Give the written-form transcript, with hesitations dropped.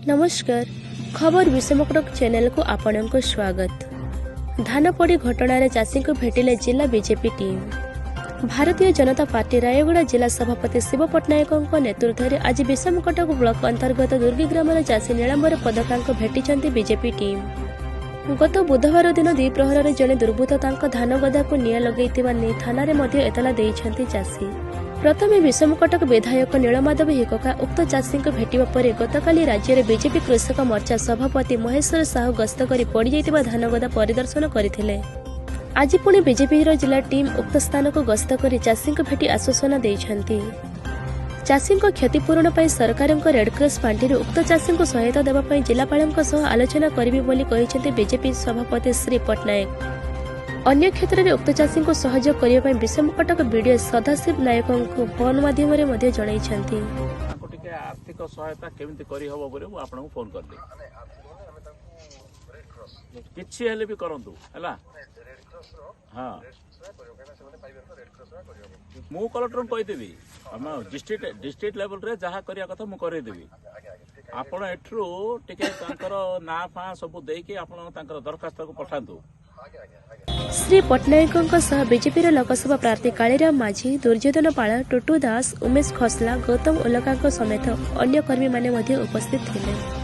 ନମସ୍କାର, ଖବର ବିଷମକଟକ ଚ୍ୟାନେଲକୁ ଆପଣଙ୍କୁ ସ୍ୱାଗତ। ଧାନ ପୋଡ଼ି ଘଟଣାରେ ଚାଷୀଙ୍କୁ ଭେଟିଲେ ଜିଲ୍ଲା ବିଜେପି ଟିମ୍। ଭାରତୀୟ ଜନତା ପାର୍ଟି ରାୟଗଡ଼ା ଜିଲ୍ଲା ସଭାପତି ଶିବ ପଟ୍ଟନାୟକଙ୍କ ନେତୃତ୍ୱରେ ଆଜି ବିଷମକଟକ ବ୍ଲକ ଅନ୍ତର୍ଗତ ଦୁର୍ଗୀ ଗ୍ରାମର ଚାଷୀ ନୀଳାମ୍ବର ପଦକାଙ୍କୁ ଭେଟିଛନ୍ତି ବିଜେପି ଟିମ୍। ଗତ ବୁଧବାର ଦିନ ଦ୍ୱିପ୍ରହରରେ ଜଣେ ଦୁର୍ବୃତ୍ତ ତାଙ୍କ ଧାନ ଗଦାକୁ ନିଆଁ ଲଗାଇଥିବା ନେଇ ଥାନାରେ ମଧ୍ୟ ଏତଲା ଦେଇଛନ୍ତି ଚାଷୀ। ପ୍ରଥମେ ବିଷମକଟକ ବିଧାୟକ ନୀଳମାଧବ ହିକକା ଉକ୍ତ ଚାଷୀଙ୍କୁ ଭେଟିବା ପରେ ଗତକାଲି ରାଜ୍ୟରେ ବିଜେପି କୃଷକ ମୋର୍ଚ୍ଚା ସଭାପତି ମହେଶ୍ୱର ସାହୁ ଗସ୍ତ କରି ପୋଡ଼ିଯାଇଥିବା ଧାନଗଦା ପରିଦର୍ଶନ କରିଥିଲେ। ଆଜି ପୁଣି ବିଜେପିର ଜିଲ୍ଲା ଟିମ୍ ଉକ୍ତ ସ୍ଥାନକୁ ଗସ୍ତ କରି ଚାଷୀଙ୍କୁ ଭେଟି ଆଶ୍ୱାସନା ଦେଇଛନ୍ତି। ଚାଷୀଙ୍କ କ୍ଷତିପୂରଣ ପାଇଁ ସରକାରଙ୍କ ରେଡକ୍ରସ ପାଣ୍ଠିରୁ ଉକ୍ତ ଚାଷୀଙ୍କୁ ସହାୟତା ଦେବା ପାଇଁ ଜିଲ୍ଲାପାଳଙ୍କ ସହ ଆଲୋଚନା କରିବି ବୋଲି କହିଛନ୍ତି ବିଜେପି ସଭାପତି ଶ୍ରୀ ପଟ୍ଟନାୟକ। ଅନ୍ୟ କ୍ଷେତ୍ରରେ ଉକ୍ତ ଚାଷୀଙ୍କୁ ସହଯୋଗ କରିବା ପାଇଁ ବିଷମକଟକ ବିଡିଓ ସଦାଶିବ ନାୟକଙ୍କୁ ଫୋନ୍ ମାଧ୍ୟମରେ ମଧ୍ୟ ଜଣାଇଛନ୍ତି। ତାଙ୍କୁ ଟିକେ ଆର୍ଥିକ ସହାୟତା କେମିତି କରିହବ ବୋଲି ମୁଁ ଆପଣଙ୍କୁ ଫୋନ କଲି। କିଛି ହେଲେ ବି କରନ୍ତୁ, ହେଲା? ହଁ, ମୁଁ କଲେକ୍ଟରଙ୍କୁ କହିଦେବି। ଆମ ଡିଷ୍ଟ୍ରିକ୍ଟ ଲେଭେଲରେ ଯାହା କରିବା କଥା ମୁଁ କରେଇଦେବି। ଆପଣ ଏଠୁ ଟିକେ ତାଙ୍କର ନାଁ ଫାଁ ସବୁ ଦେଇକି ଆପଣ ତାଙ୍କର ଦରଖାସ୍ତକୁ ପଠାନ୍ତୁ। ଶ୍ରୀ ପଟ୍ଟନାୟକଙ୍କ ସହ ବିଜେପିର ଲୋକସଭା ପ୍ରାର୍ଥୀ କାଳିରାମ ମାଝୀ, ଦୁର୍ଯ୍ୟୋଧନ ପାଳ, ଟୁଟୁ ଦାସ, ଉମେଶ ଖୋସଲା, ଗୌତମ ଉଲକାଙ୍କ ସମେତ ଅନ୍ୟ କର୍ମୀମାନେ ମଧ୍ୟ ଉପସ୍ଥିତ ଥିଲେ।